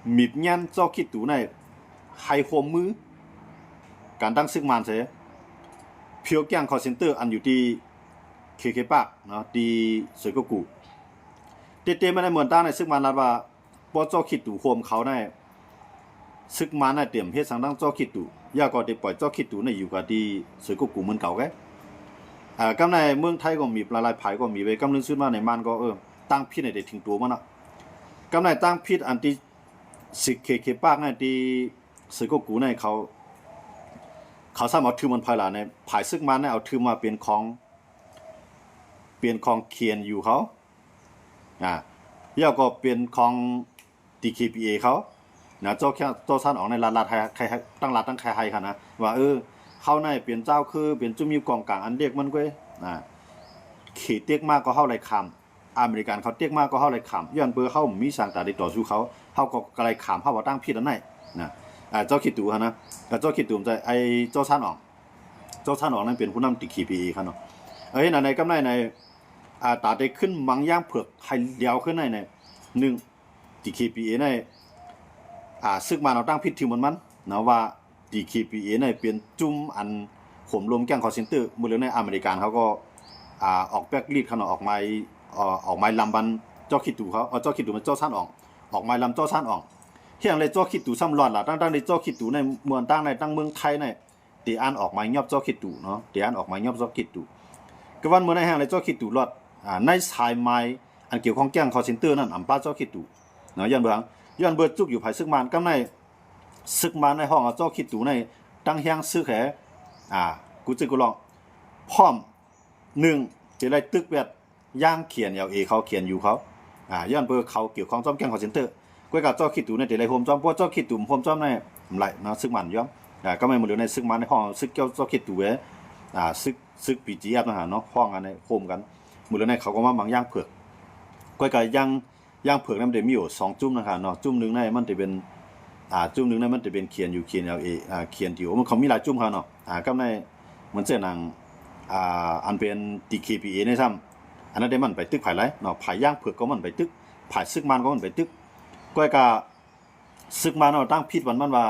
ມີບຍານເຈົ້າຂີ້ຕູໃນ ໃຫ້ຮ່ວມມືກັນທັງຊຶກມານເສ ພຽວແກ້ງຄໍເຊັນເຕີອັນຢູ່ທີ່ເຄເຄປາກເນາະ ທີ່ສວຍກຸກູ ເຕເຕມາໃນເມືອງຕ່າງໃນ ຊຶກມານລັດວ່າ ບໍ່ເຈົ້າຂີ້ຕູໂຮມເຂົາໃນ ຊຶກມານໃນຕຽມເຮັດສັງດັງເຈົ້າຂີ້ຕູ ຢ່າກໍໄດ້ປ່ອຍເຈົ້າຂີ້ຕູໃນຢູ່ກັບທີ່ສວຍກຸກູເໝືອນເກົ່າແກ ອ່າ ກັບໃນເມືອງໄທກໍມີ ຫຼາຍໆຝ່າຍກໍມີເວີຍ ກຳເລື່ອງສຸດມາໃນມານກໍ ເອີ ຕັ້ງຜິດໃນໄດ້ເຖິງຕົວມັນເນາະ ກັບໃນຕັ້ງຜິດອັນທີ່ ຊິເຄເຄປາກໃນທີ່ສວຍກຸກູໃນເຂົາ ເຂົາສາມາດຖືມັນພາຍຫຼາຍໃນ ຝ່າຍຊຶກມານໃນເອົາຖືມາເປັນຂອງ ເປັນຂອງ KNU ເຂົາ ອ່າ ແລ້ວກໍເປັນຂອງ DKBA ເຂົານະ ເຈົ້າ ເຈົ້າຊານອອງໃນລັດ ລັດໃຫ້ ໃຫ້ ໃຫ້ ຕັ້ງລັດຕັ້ງໃຫ້ ໃຫ້ຫັ້ນນະ ວ່າ ເອີ ເຮົາໃນເປັນເຈົ້າຄື ເປັນຈຸມີກອງກາງອັນເດັກມັນເວີຍ ອ່າ ເຂເຕັກມາກໍເຮົາໄລ່ຂ້າມ ອາເມລິກັນເຂົາເຕັກມາກໍເຮົາໄລ່ຂ້າມ ຍ້ອນເປີເຮົາມີສາງຕາຕິດຕໍ່ສູ່ເຂົາ ເຮົາກໍໄລ່ຂ້າມ ເຮົາວ່າຕັ້ງຜິດອັນໃນນະ ອ່າ ເຈົ້າຂີ້ຕູຫັ້ນນະ ເຈົ້າຂີ້ຕູໃຈ ໄອ້ເຈົ້າຊານອອງ ເຈົ້າຊານອອງນັ້ນເປັນຜູ້ນຳ DKBA ເຂົາເນາະ ເອີ ເຮັດອັນໃດກຳໃນໃນ ອ່າ ຕາໄດ້ຂຶ້ນມັງຢ່າງເຜືອກໃຫ້ຫຼຽວຂຶ້ນໃນ ໃນ ໜຶ່ງ ດີເຄພີເອ ໃນ ອາ ຊຶກມານເອົາຕັ້ງຜິດຖືກມັນມັນເນາະ ວ່າ ດີເຄພີເອ ໃນເປັນຈຸ້ມອັນໂຫມລົມແກ້ງຄໍເຊັນເຕີ. ມື້ເລື່ອງໃນອາເມລິກັນເຂົາກໍ ອາ ອອກແບັກລິດເຂົາເນາະ ອອກໝາຍ ເອີ ອອກໝາຍລຳບັນຈໍຄິດຕູເຂົາ ເອີ ຈໍຄິດຕູແມ່ນຈໍຊານອອງ ອອກໝາຍລຳຈໍຊານອອງ. ເຮັດຫຍັງໄດ້ຈໍຄິດຕູຊ້ຳລອດລະ ທັງໆທີ່ຈໍຄິດຕູໃນເມືອງຕ່າງໃນ ທັງເມືອງໄທໃນ ເຕອ່ານອອກໝາຍຍອບຈໍຄິດຕູເນາະ ເຕອ່ານອອກໝາຍຍອບຈໍຄິດຕູ. ກະວັນມື້ໃນແຮງເລີຍຈໍຄິດຕູລອດ ອາ ໃນສາຍໝາຍອັນກ່ຽວຂ້ອງແກ້ງຄໍເຊັນເຕີນັ້ນ ອຳປາຈໍຄິດຕູເນາະ ຍ້ອນເບິ່ງ ຍ້ອນເບີຈຸກຢູ່ພາຍຊຶກມານ. ກຳໃນຊຶກມານໃນຫ້ອງເອົາຈໍຄິດຕູໃນຕັ້ງແຮງຊຶກແຮ ອາ ກູຈຶກກູລອງ ພ້ອມ ໜຶ່ງ ຈະໄດ້ຕຶກແບບ ຢ່າງ ເຄເອັນແອລເອ ເຂົາ ເຄເອັນຢູ ເຂົາ ອາ ຍ້ອນເພິ່ນເຂົາກ່ຽວຂ້ອງຈອມແກ້ງຄໍເຊັນເຕີ ກວຍກາຈໍຄິດຕູນີ້ຈະໄດ້ໂຮມຈອມ ເພາະວ່າຈໍຄິດຕູໂຮມຈອມໃນ ຫຼາຍເນາະ ຊຶກມັນຍອມ ອາ ກະແມ່ນມື້ເດືອນໃນຊຶກມັນໃນຫ້ອງຊຶກເຈົ້າ ຈໍຄິດຕູເອ ອາ ຊຶກ ຊຶກ ບີຈີເອັຟ ນະຮະເນາະ ຫ້ອງອັນໃນໂຮມກັນ ມື້ເດືອນໃນເຂົາກໍມາບັງຢ່າງເຜືອກ ກວຍກາຢ່າງ ຢ່າງເຜືອກນັ້ນມັນໄດ້ມີຢູ່ສອງຈຸ້ມນະຄະເນາະ ຈຸ້ມໜຶ່ງໃນມັນຈະເປັນ ອາ ຈຸ້ມໜຶ່ງໃນມັນຈະເປັນ ເຄເອັນຢູ ເຄເອັນແອລເອ ອາ ເຄເອັນທີໂອ ມັນເຂົາມີຫຼາຍຈຸ້ມຄະເນາະ ອາ ກຳໃນ ມັນເຊັ່ນຫຍັງ ອາ ອັນເປັນ ດີເຄພີເອ ນີ້ຊ້ຳ ອັນນັ້ນໄດ້ມັນໄປຕຶກພາຍໃດເນາະ ພາຍຢ່າງເຜືອກກໍມັນໄປຕຶກ ພາຍຊຶກມານກໍມັນໄປຕຶກ ກວຍກາຊຶກມານເນາະ ຕັ້ງຜິດວັນມັນວ່າ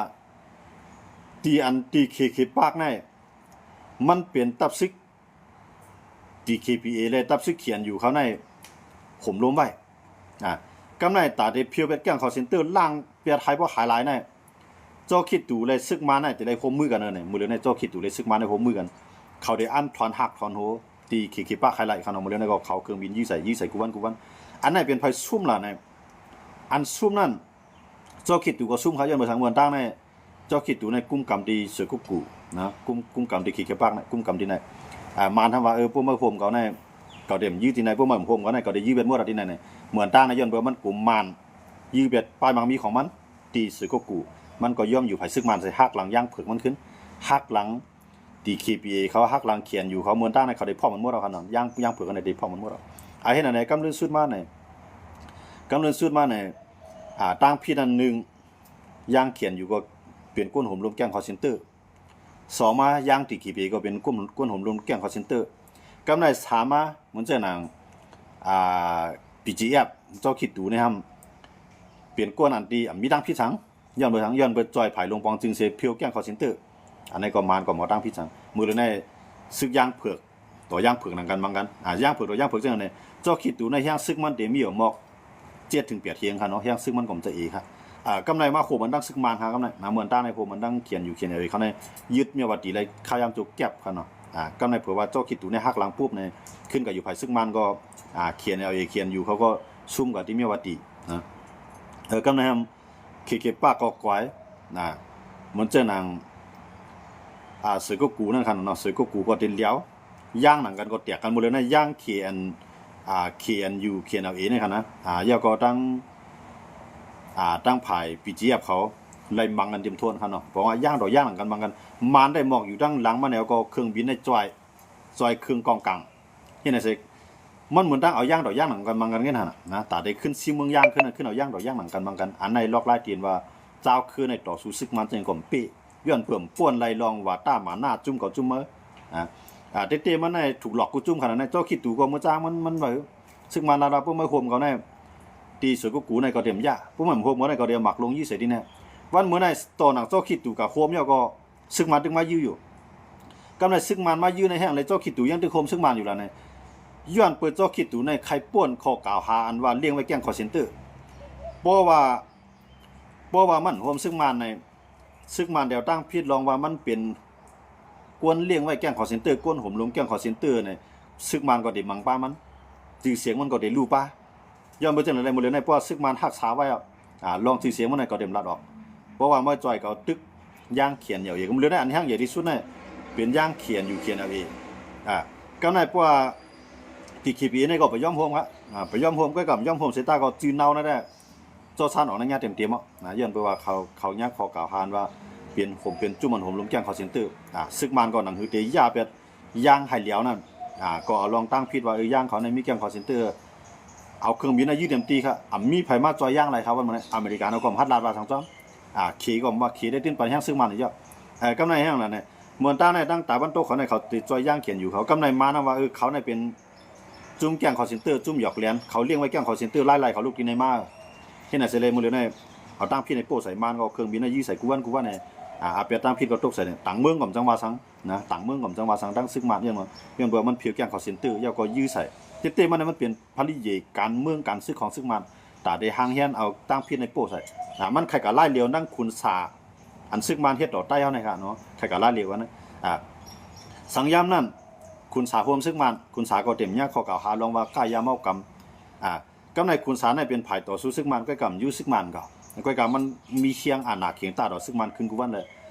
ທີ່ອັນ ທີ່ ເຄເຄ ປາກ ໃນ ມັນເປັນຕັບຊຶກ ດີເຄພີເອ ແລະ ຕັບຊຶກ ເຄເອັນຢູ ເຂົາໃນໂຫມລົມໄວ້ ອາ ກຳໃນຕາໄດ້ພຽວແບດແກ້ງຄໍເຊັນເຕີ ລ້າງແບດໃຫ້ບໍ່ຫາຍຫຼາຍໃນ ຈໍຄິດຕູ ແລະ ຊຶກມານໃນຈະໄດ້ຮ່ວມມືກັນເນາະ ມື້ເດືອນໃນ ຈໍຄິດຕູ ແລະ ຊຶກມານໃນຮ່ວມມືກັນ ເຂົາໄດ້ອັນຖອນຮາກຖອນໂຮ ທີ່ ເຄເຄ ປາກ ໄຮໄລເຂົາເນາະ ມື້ເດືອນໃນກໍເຂົາເຄື່ອງບິນຍິງໃສ່ ຍິງໃສ່ກູວັນ ກູວັນ ອັນໃນເປັນໃຜຊຸມລະໃນ ອັນຊຸມນັ້ນ ຈໍຄິດຕູກໍຊຸມເຂົາ ຍ້ອນເບິ່ງທາງເມືອງຕ່າງໃນ ເຈົ້າຄິດດູໃນກຸ່ມກຳທີ່ເສືອກົກກູນະ ກຸ່ມ ກຸ່ມກຳທີ່ເຄເຄປາກນະ ກຸ່ມກຳທີ່ໃນ ອາ ມານຖາມວ່າ ເອີ ພວກມາໂຮມເຂົາໃນ ເຂົາໄດ້ຢື້ທີ່ໃນ ພວກມາໂຮມເຂົາໃນ ເຂົາໄດ້ຢື້ເບັດໝົດທີ່ໃນ ເມືອງຕ່າງນະ ຍ້ອນເບິ່ງມັນກຸ່ມມານ ຢື້ແບດປ້າຍມັງມີຂອງມັນ ທີ່ເສືອກົກກູ ມັນກໍຍອມຢູ່ໃຜຊຶກມານໃສ່ ຫັກຫຼັງຢ່າງເຜືອກມັນຂຶ້ນ ຫັກຫຼັງ ດີເຄພີເອ ເຂົາ ຫັກຫຼັງ ເຄເອັນຢູ ເຂົາ ເມືອງຕ່າງນະ ເຂົາໄດ້ພ້ອມກັນໝົດແລ້ວ ເຂົານັ້ນ ຢ່າງ ຢ່າງເຜືອກນັ້ນໄດ້ພ້ອມກັນໝົດແລ້ວ ອາ ເຮັດອັນໃດ ກຳເລີນສຸດມາໃນ ກຳເລີນສຸດມາໃນ ອາ ຕ່າງຜິດອັນໜຶ່ງ ຢ່າງ ເຄເອັນຢູ ກໍເປັນກົ້ນໂຫມລົມແກ້ງຄໍເຊັນເຕີ ສອງມາ ຢ່າງ ດີເຄພີເອ ກໍເປັນກົ້ນ ກົ້ນໂຫມລົມແກ້ງຄໍເຊັນເຕີ ກຳໃນສາມມາ ເໝືອນເຊັ່ນຫຍັງ ອາ ບີຈີເອັຟ ເຈົ້າຄິດດູແນ່ນຳ ເປັນກ້ນອັນທີ່ ອາ ມີຕ່າງຜິດສັງ ຍ້ອນເພິ່ນ ຍ້ອນເພິ່ນຈ່ອຍຜາຍລົງປອງຈຶ່ງເສຍພຽວແກ້ງຄໍເຊັນເຕີ ອັນໃດກໍມານກໍບໍ່ຕ່າງຜິດສັງ ມື້ເລີຍໃນ ຊຶກຢ່າງເຜືອກ ຕໍ່ຢ່າງເຜືອກໜັງກັນບັງກັນ ອາ ຢ່າງເຜືອກຕໍ່ຢ່າງເຜືອກຈັ່ງໃດ ເຈົ້າຄິດດູໃນແຮງຊຶກມັນເຕັມມີຢູ່ໝອກ ເຈັດເຖິງແປດຮຽງຄະເນາະ ແຮງຊຶກມັນກໍຈະເອຄະ ອາ ກຳໃນມາໂຄມັນດັ່ງຊຶກມານຫາ ກຳໃນນະ ເມືອງຕ່າງໃນໂຄມັນດັ່ງ ເຄເອັນຢູ ເຄເອັນແອລເອ ເຂົາໃນຍຶດເມຍວາຕີໄດ້ຄາວຍາມໂຈກແກັບຄະເນາະ ອາ ກຳໃນເຜີວ່າເຈົ້າຄິດດູໃນຫັກຫຼັງປຸບໃນ ຂຶ້ນກັບຢູ່ພາຍຊຶກມານກໍ ອາ ເຄເອັນແອລເອ ເຄເອັນຢູ ເຂົາກໍຊຸມກັບທີ່ເມຍວາຕີນະ ເອີ ກຳໃນ ເຄເຄປາກກໍກວາຍນະ ເໝືອນເຊັ່ນຫຍັງ ອາ ເສືອກົກກູນັ້ນຄັນເນາະ ເສືອກົກກູກໍເຕັນຫຼຽວ ຢ່າງໜັງກັນກໍແຕກກັນໝົດເລີຍນະ ຢ່າງ ເຄເອັນ ອາ ເຄເອັນຢູ ເຄເອັນແອລເອ ນີ້ຄັນນະ ອາ ແລ້ວກໍທັງ ອາ ທັງຝ່າຍ ບີຈີເອັຟ ເຂົາໄລ່ມັງກັນເຕັມໂທນຄັນເນາະ ເພາະວ່າຢ່າງຕໍ່ຢ່າງໜັງກັນບັງກັນ ມານໄດ້ໝອກຢູ່ທາງຫຼັງມາແລ້ວກໍເຄື່ອງບິນໄດ້ຈ່ອຍ ຈ່ອຍເຄື່ອງກອງກາງ ເຮັດໃຫ້ເສກ ມັນເໝືອນຕັ້ງເອົາຢ່າງຕໍ່ຢ່າງໜັງກັນບັງກັນເງິນຫັ້ນນະ ຕາໄດ້ຂຶ້ນຊິເມືອງຢ່າງ ຂຶ້ນ ຂຶ້ນເອົາຢ່າງຕໍ່ຢ່າງໜັງກັນບັງກັນ ອັນໃນລອກລາຍຕີນວ່າ ເຈົ້າຄືໃນຕໍ່ສູ້ຊຶກມັນຈັ່ງກໍເປ ຍ້ອນເພີ່ມປ່ວນໄລ່ລອງວ່າຕ້ານໝາໜ້າຈຸ້ມເຂົາຈຸ້ມເມີ ອາ ອາ ເຕໆມັນໃນຖືກຫຼອກກູຈຸ້ມຂະໜາດໃນ ເຈົ້າຄິດດູກໍເມື່ອຈ້າງມັນ ມັນວ່າ ຊຶກມັນລາວ ລາວພວກມາໂຮມເຂົາໃນ ທີ່ສວນກຸກກູໃນກໍເຕັມຢາ ພວກມັນໂຮມເຂົາໃນກໍເຕັມໝາກລົງຢີໃສ່ດິນແນ ວັນເມື່ອໃນຕໍ່ໜັງເຈົ້າຄິດດູກະໂຮມແລ້ວກໍ ຊຶກມານຈຶ່ງມາຢື້ຢູ່ ກຳໃນຊຶກມານມາຢື້ໃນແຮງໃນ ເຈົ້າຄິດດູຍັງຕຶກໂຮມຊຶກມານຢູ່ລະໃນ ຍ້ອນເປີດເຈົ້າຄິດດູໃນໄຄປ່ວນຂໍ້ກ່າວຫາອັນວ່າລ້ຽງໄວ້ແກ້ງຄໍເຊັນເຕີ ເພາະວ່າ ເພາະວ່າມັນໂຮມຊຶກມານໃນ ຊຶກມານແດວຕັ້ງຜິດລອງວ່າມັນເປັນ ກວນລ້ຽງໄວ້ແກ້ງຄໍເຊັນເຕີ ກວນໂຫມລົມແກ້ງຄໍເຊັນເຕີໃນ ຊຶກມານກໍໄດ້ບັງປາມັນ ຊື່ສຽງມັນກໍໄດ້ຫຼູປາ ຍ້ອນບໍ່ຈັ່ງໃດແລ້ວ ມື້ເຫຼືອໃນ ເພາະວ່າຊຶກມານຮັກສາໄວ້ ອາ ລອງຊື່ສຽງມັນໃນກໍເຕັມລັດອອກ ເພາະວ່າມາຈ່ອຍເຂົາຕຶກຢ່າງຂຽນເອົາເອງ ມື້ເຫຼືອໃນອັນແຮງໃຫຍ່ທີ່ສຸດໃນ ເປັນຢ່າງຂຽນຢູ່ຂຽນເອົາເອງ ອາ ກຳໃນ ເພາະວ່າ ທີທີພີ ໃນກໍໄປຍອມຮ່ວມ ອາ ໄປຍອມຮ່ວມ ກໍຍອມຮ່ວມເສຍຕາກໍຈື່ເນົ່ານັ້ນແຫຼະ ເຈົ້າຊານອອກໃນຍາເຕັມໆ ເນາະ ນະ ຍ້ອນເພາະວ່າເຂົາ ເຂົາຍາຂໍ້ກ່າວຫາວ່າ ເປັນໂຮມ ເປັນຈຸ້ມອັນໂຫມລົມແກ້ງຄໍເຊັນເຕີ ອາ ຊຶກມານກໍໜັງຫືເຕຍາແບບ ຢ່າງໃຫ້ຫຼຽວນັ້ນ ອາ ກໍເອົາລອງຕັ້ງຜິດວ່າ ເອີ ຢ່າງເຂົາໃນມີແກ້ງຄໍເຊັນເຕີ ເອົາເຄື່ອງບິນນະຢືດເຕັມທີ່ ອາ ມີໃຜມາຈ່ອຍຢ່າງໄດ້ ເຂົາວ່າມັນອາເມລິກາເນາະ ກໍບໍ່ທັນລາດວ່າສັງຈອມ ອາ ເຄກໍບໍ່ວ່າເຄໄດ້ຕື່ນປັນແຮງຊຶກມານຢູ່ ເອີ ກຳໃນແຮງນັ້ນ ເມືອງຕ່າງໃນ ທາງຕາວັນຕົກເຂົາໃນ ເຂົາຕິດຈ່ອຍຢ່າງຂຽນຢູ່ ເຂົາກຳໃນມານຳວ່າ ເອີ ເຂົາໃນເປັນຈຸ້ມແກ້ງຄໍເຊັນເຕີ ຈຸ້ມຫຍອກແລນ ເຂົາລ້ຽງໄວ້ແກ້ງຄໍເຊັນເຕີ ລາຍໄລ່ເຂົາລູກທີ່ໃນມາ ເຮັດໃຫ້ເສຍເລີຍ ມື້ເລີຍໃນ ເອົາຕ່າງພິດໃຫ້ໂປ້ໃສ່ ມານກໍເອົາເຄື່ອງບິນໃນຍິງໃສ່ ກວນກວນໃນ ອາ ອາແປດຕ່າງພິດກໍຕົກໃສ່ ຕ່າງເມືອງກໍບໍ່ຈັກວ່າສັງນະ ຕ່າງເມືອງກໍບໍ່ຈັກວ່າສັງ ທັງຊຶກມານ ຍ້ອນວ່າ ຍ້ອນວ່າມັນພຽວແກ້ງເຂົາເຊັນເຕີ ແລ້ວກໍຢື້ໃສ່ ເຕັມໆ ມັນ ມັນເປັນ ພະລິເຍການເມືອງການຊຶກຂອງຊຶກມານ ຕາໄດ້ຫາງແຮນເອົາຕ່າງພິດໃນໂປ້ໃສ່ ອາ ມັນໄຄກະລາຍຫຼຽວນຳຂຸນສາ ອັນຊຶກມານເຮັດຕໍ່ໄຕ້ເຮົານີ້ຄ່ະເນາະ ໄຄກະລາຍຫຼຽວອັນນັ້ນ ອາ ສັງຍາມນັ້ນ ຂຸນສາຮ່ວມຊຶກມານ ຂຸນສາກໍເຕັມຍາຂໍ້ກ່າວຫາລອງວ່າຄ້າຢາເມົາກຳ ອາ ກຳໃນຂຸນສານັ້ນເປັນຝ່າຍຕໍ່ສູ້ຊຶກມານ ກ້ອຍກຳຢູ່ຊຶກມານກໍ ກ້ອຍກຳມັນມີຄຽງອານາເຄງຕາຕໍ່ຊຶກມານຂຶ້ນກູວັນເລີຍ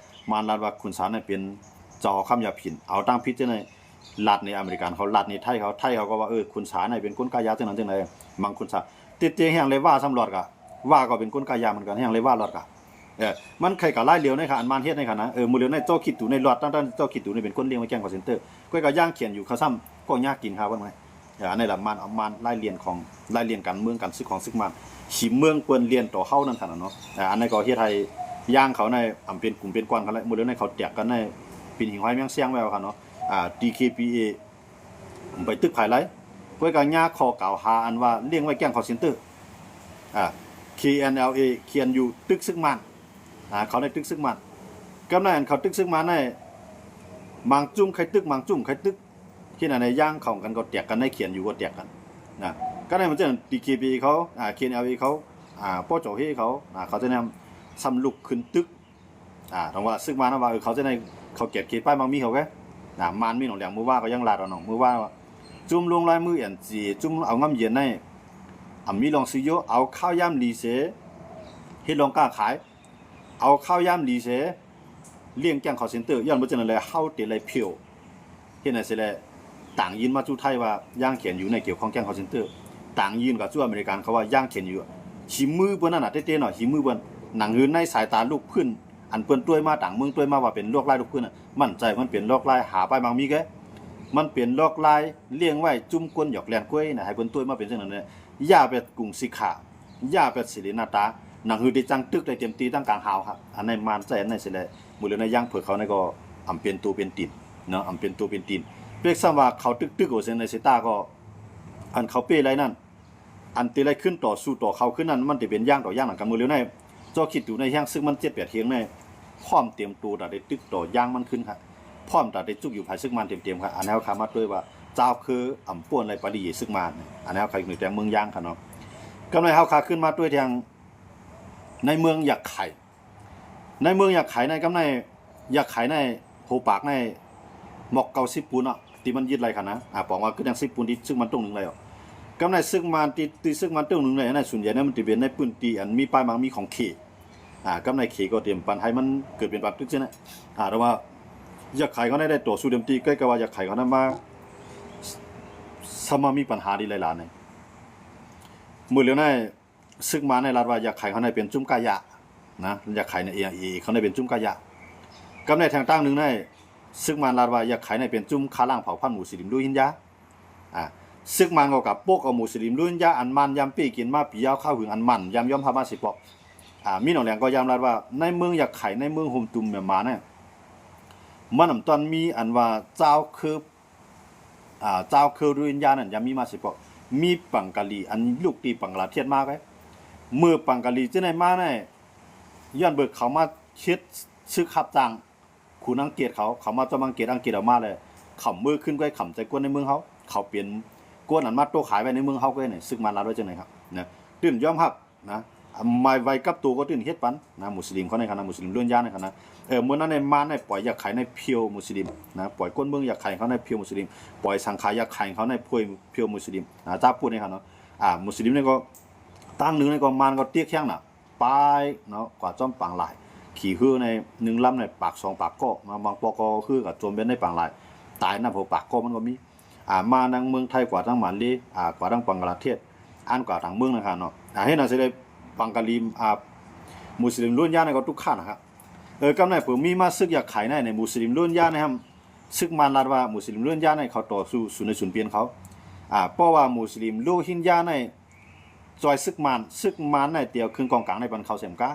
ມານລັດວ່າຂຸນສານັ້ນເປັນເຈົ້າເອົາຄຳຢາຜິນ ເອົາຕ່າງພິດຈັ່ງໃດ ລັດໃນອາເມລິກັນເຂົາ ລັດໃນໄທເຂົາ ໄທເຂົາກໍວ່າ ເອີ ຂຸນສາໃນເປັນຄົນຄ້າຢາຈັ່ງນັ້ນຈັ່ງໃດ ມັງຂຸນສາ ຕິດເຕແຮງເລີຍວ່າສຳຫຼອດກະ ວ່າກໍເປັນຄົນຄ້າຢາເໝືອນກັນ ແຮງເລີຍວ່າຫຼອດກະ ເອີ ມັນໄຄກະລາຍຫຼຽວໃນຂະ ອັນມານເຮັດໃນຂະນະ ເອີ ມື້ເລີຍໃນເຈົ້າຄິດດູໃນຫຼອດ ຕັ້ງແຕ່ເຈົ້າຄິດດູໃນເປັນຄົນລ້ຽງໄວ້ແກ້ງເຂົາເຊັນເຕີ ກ້ອຍກໍຢ່າງຂຽນຢູ່ເຂົາຊ້ຳກໍຍາກກິນຄ່າເບິ່ງໄໝ ເອີ ອັນນີ້ລະມານ ມານລາຍລຽນຂອງ ລາຍລຽນການເມືອງການຊຶກຂອງຊຶກມານ ຂິມເມືອງເພິ່ນລຽນຕໍ່ເຮົານັ້ນຂະນະເນາະ ອາ ອັນນັ້ນກໍເຮັດໃຫ້ຢ່າງເຂົາໃນ ອຳເປັນກຸ່ມເປັນກ້ອນເຂົາແລ້ວ ມື້ເລີຍໃນເຂົາແຕກກັນໃນ ເປັນຫິງຫ້ອຍແມງແຊງແລ້ວຂະເນາະ ອາ ດີເຄພີເອ ໄປຕຶກພາຍໃນ ເພິ່ນກໍຍາຂໍ້ກ່າວຫາອັນວ່າລ້ຽງໄວ້ແກ້ງເຂົາເຊັນເຕີ ອາ ເຄເອັນແອລເອ ເຄເອັນຢູ ຕຶກຊຶກມານ ອາ ເຂົາໄດ້ຕຶກຊຶກມານ ກຳໃນອັນເຂົາຕຶກຊຶກມານໃນ ບາງຈຸ້ມໃຄຕຶກ ບາງຈຸ້ມໃຄຕຶກ ເຮັດໃນຢ່າງເຂົາກັນກໍແຕກກັນ ໃນເຄເອັນຢູກໍແຕກກັນນະ ກະໃນມັນຈັ່ງດີເຄພີເອເຂົາ ອາ ເຄເອັນແອລເອເຂົາ ອາ ປຈເຮເຂົາ ອາ ເຂົາຈະນຳ ສຳລຸກຂຶ້ນຕຶກ ອາ ຕ້ອງວ່າຊຶກມານນະວ່າ ເອີ ເຂົາຈະໄດ້ ເຂົາແກດເຂດປ້າຍມັກມີເຂົາແກ ອາ ມານມີໜອງແຫຼງ ມື້ວານກໍຍັງລາດເອົາເນາະ ມື້ວານວ່າ ຈຸ້ມລົງລາຍມືແອນຈີ ຈຸ້ມເອົາງຳເຢັນໃນ ອາ ມີລອງຊື້ຢູ່ ເອົາຂ່າວຍາມດີເສ ເຮັດລອງຄ້າຂາຍ ເອົາຂ່າວຍາມດີເສ ລ້ຽງແກ້ງເຂົາເຊັນເຕີ ຍ້ອນບໍ່ຈັ່ງນັ້ນແລ້ວ ເຮົາເຕໄລພຽວ ເຮັດໃຫ້ເສຍແລະ ຕ່າງຍື່ນມາສູ່ໄທວ່າ ຢ່າງແຂນຢູ່ໃນກ່ຽວຂ້ອງແກ້ງເຂົາເຊັນເຕີ ຕ່າງຍື່ນກັບສູ່ອາເມລິກັນເຂົາວ່າ ຢ່າງແຂນຢູ່ ຫິມມືເພິ່ນນັ້ນນະ ເຕໆ ເນາະ ຫິມມືເພິ່ນ ໜັງຮືໃນສາຍຕາລູກພື້ນ ອັນເພິ່ນຕົວະມາ ຕ່າງເມືອງຕົວະມາວ່າເປັນລວກລາຍລູກພື້ນນະ ໝັ້ນໃຈມັນເປັນລວກລາຍຫາປ້າຍມັກມີແກ ມັນເປັນລວກລາຍລ້ຽງໄວ້ຈຸ້ມກົນຫຍອກແລ່ນກ້ວຍນະ ໃຫ້ເພິ່ນຕົວະມາເປັນຈັ່ງນັ້ນແຫຼະ ຢ່າໄປກຸງສິກຂາ ຢ່າໄປເສລີໜ້າຕາ ໜັງຮືໄດ້ຈັ່ງຕຶກໄດ້ເຕັມທີ່ຕັ້ງກາງຫາວ ອັນໃນມານໃຈອັນໃນເສຍແລະ ມື້ເລີຍໃນຢ່າງເພິ່ນເຂົາໃນກໍອຳເປັນໂຕເປັນຕີນເນາະ ອຳເປັນໂຕເປັນຕີນ ເປັກຊ້ຳວ່າເຂົາຕຶກໆ ໂອເຊນໃນເຊຕາກໍ ອັນເຂົາເປ້ໄລນັ້ນ ອັນເຕໄລຂຶ້ນຕໍ່ສູ້ຕໍ່ເຂົາຂຶ້ນນັ້ນ ມັນເຕເປັນຢ່າງຕໍ່ຢ່າງນຳກັນ ມື້ເລີຍໃນ ເຈົ້າຄິດດູໃນແຮງຊຶກມັນເຈັດແປດຮຽງໃນ ພ້ອມເຕັມໂຕຕາໄດ້ຕຶກຕໍ່ຢ່າງມັນຂຶ້ນຄ່ະ ພ້ອມຕາໄດ້ຈຸກຢູ່ພາຍຊຶກມານເຕັມໆຄ່ະ ອັນໃຫ້ເຮົາຄາມາດ້ວຍວ່າ ເຈົ້າເຄີອຳປ່ວນໄລປະລິເຍຊຶກມານ ອັນໃຫ້ເຮົາຄາຢູ່ໃນແຕ່ເມືອງຢ່າງຄ່ະເນາະ ກຳໃນເຮົາຄາຂຶ້ນມາດ້ວຍທາງ ໃນເມືອງຢາກໄຂ່ ໃນເມືອງຢາກໄຂ່ໃນ ກຳໃນຢາກໄຂ່ໃນ ໂຮປາກໃນ ໝອກເກົ່າສິບປູນເນາະ ທີ່ມັນຍຶດໄດ້ຂະນະ ອາ ປອງວ່າຄືຈັ່ງສິບປູນທີ່ຊຶກມັນຕົງໜຶ່ງໄດ້ອອກ ກຳໃນຊຶກມັນທີ່ ທີ່ຊຶກມັນຕົງໜຶ່ງໄດ້ນັ້ນ ສ່ວນໃຫຍ່ນັ້ນມັນຈະເປັນໃນພື້ນທີ່ອັນມີປ້າຍມັກມີຂອງເຂ ອາ ກຳໃນເຂກໍຕຽມປັນໃຫ້ມັນເກີດເປັນປາກຕຶກຊີ້ນະ ອາ ແຕ່ວ່າຢາກໄຂ່ເຂົາໃນໄດ້ຕໍ່ສູ້ເຕັມທີ່ ໃກ້ກັບວ່າຢາກໄຂ່ເຂົານັ້ນມາ ສາມາດມີປັນຫາດີຫຼາຍໆໃນ ມື້ເລີຍໃນ ຊຶກມານໃນລັດວ່າຢາກໄຂ່ເຂົາໃນເປັນຈຸ້ມກາຢານະ ຢາກໄຂ່ໃນເອໄອເອເຂົາໃນເປັນຈຸ້ມກາຢາ ກຳໃນແທງຕ່າງໜຶ່ງໃນ ຊຶກມານລັດວ່າຢາກໄຂ່ໃນເປັນຈຸ້ມຂ້າລ້າງເຜົ່າພັນມຸສລິມໂຣຮິນຢາ ອາ ຊຶກມານກໍກັບປົກເອົາມຸສລິມໂຣຮິນຢາ ອັນມານຢາມເປ້ກິນມາປີຍາວຄາວຫຶງ ອັນມານຢາມຍອມຮັບມາຊິປອກ ອາ ມີໜອງແຫຼງກໍຍາມລັດວ່າ ໃນເມືອງຢາກໄຂ່ ໃນເມືອງໂຮມຕຸມແມ່ມານະ ມັນນຳຕ້ອນມີອັນວ່າຊາວເຄີ ອາ ຊາວເຄີໂຣຮິນຢານັ້ນ ຢາມີມາຊິປອກ ມີບັງກາລີ ອັນລູກທີ່ບັງກະລາເທດມາໄປ ເມື່ອບັງກາລີຈະໄດ້ມາໃນ ຍ້ອນເບີກເຂົາມາເຮັດຊຶກຮັບຈ້າງ ຂຸນອັງກິດເຂົາ ເຂົາມາຈອມອັງກິດ ອັງກິດເອົາມາແລ້ວ ເຂົາເມືອຂຶ້ນໄປຂຳໃຈກວນໃນເມືອງເຮົາ ເຂົາເປັນກວນອັນມາໂຕະຂາຍໄວ້ໃນເມືອງເຮົາກໍແນວ ຊຶກມານລັດໄວ້ຈັ່ງໃດຄັບນະ ຕື່ນຍອມຮັບ ນະ ມາໄວກັບໂຕກໍຕື່ນເຮັດປັນນະ ມຸສລິມເຂົາໃນຂະນະ ມຸສລິມໂຣຮິນຢາໃນຂະນະ ເອີ ມື້ນັ້ນໃນມານໃນປ່ອຍຢາກໄຂ່ໃນພຽວມຸສລິມນະ ປ່ອຍຄົນເມືອງຢາກໄຂ່ເຂົາໃນພຽວມຸສລິມ ປ່ອຍສັງຂາຢາກໄຂ່ເຂົາໃນພຽວ ພຽວມຸສລິມນະ ຈາປູໃນຂະນະ ອາ ມຸສລິມນີ້ກໍ ຕ່າງໜຶ່ງໃນກໍມານກໍຕຽກແຮງນະ ປາຍເນາະ ກວ່າຈອມປາງຫຼາຍ ຂີ່ເຮືອໃນໜຶ່ງລຳໃນປາກສອງປາກກໍເນາະ ບາງປອກກໍເຮືອກໍຈົມເປັນໃນປາງຫຼາຍ ຕາຍນຳຫົວປາກກໍມັນກໍມີ ອາ ມາທາງເມືອງໄທ ກວ່າທາງມາເລ ອາ ກວ່າທາງບັງກະລາເທດ ອັນກວ່າທາງເມືອງນະຄະເນາະ ອາ ເຮັດຫຍັງຊິໄດ້ ບັງກາລີ ອາ ມຸສລິມໂຣຮິນຢາໃນກໍຕຸກຄານະຄະ ເອີ ກຳໃນເປີມີມາຊຶກຢາກໄຂ່ໃນ ໃນມຸສລິມໂຣຮິນຢາໃນ ຊຶກມານລັດວ່າມຸສລິມໂຣຮິນຢາໃນ ເຂົາຕໍ່ສູ້ສູນໃນສູນປ່ຽນເຂົາ ອາ ເພາະວ່າມຸສລິມໂຣຮິນຢາໃນ ຊ່ອຍຊຶກມານ ຊຶກມານໃນຕຽວເຄື່ອງກອງກາງໃນບັນເຂົາເສມກາ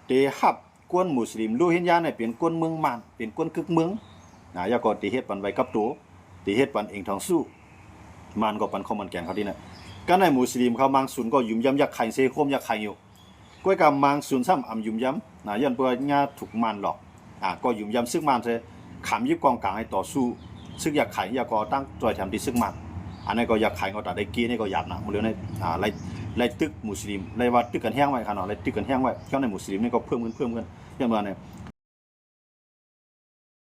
ເຕຮັບ ກວນມຸສລິມໂຣຮິນຢາໃນເປັນກວນເມືອງມານ ເປັນກວນກຶກເມືອງນະ ແລ້ວກໍຕິເຮັດປັນໄວກັບໂຕ ຕິເຮັດປັນເອງທອງສູ້ ມານກໍປັນຂອງມັນແກນເຂົາທີ່ນັ້ນ ກະໃນມຸສລິມເຂົາມັງສູນກໍຢືມຢາມຢາກໄຂ່ເຊໂຄມຢາກໄຂ່ຢູ່ ກວຍກາມາງຊຸນຊ້ຳອຳຍຸມຢຳນະ ຍ້ອນເພື່ອຫຍ້າຖືກມານຫຼອກ ອາ ກໍຍຸມຢຳຊຶກມານເສຍ ຂາມຢິບກອງກາງໃຫ້ຕໍ່ສູ້ ຊຶກຢາກໄຂ ຢາກກໍ່ຕັ້ງຈອຍແຖມທີ່ຊຶກມານ ອັນນັ້ນກໍຢາກໄຂກໍຕາໄດ້ເກນີ້ກໍຢາກນະ ມື້ເລື່ອງນີ້ ອາ ໄລ່ ໄລ່ຕຶກມຸສລິມ ໄລ່ວ່າຕຶກກັນແຮງໄວ້ຂະເນາະ ໄລ່ຕຶກກັນແຮງໄວ້ ເຈົ້າໃນມຸສລິມນີ້ກໍເພີ່ມຂຶ້ນ ເພີ່ມຂຶ້ນ ຍ້ອນວ່ານີ້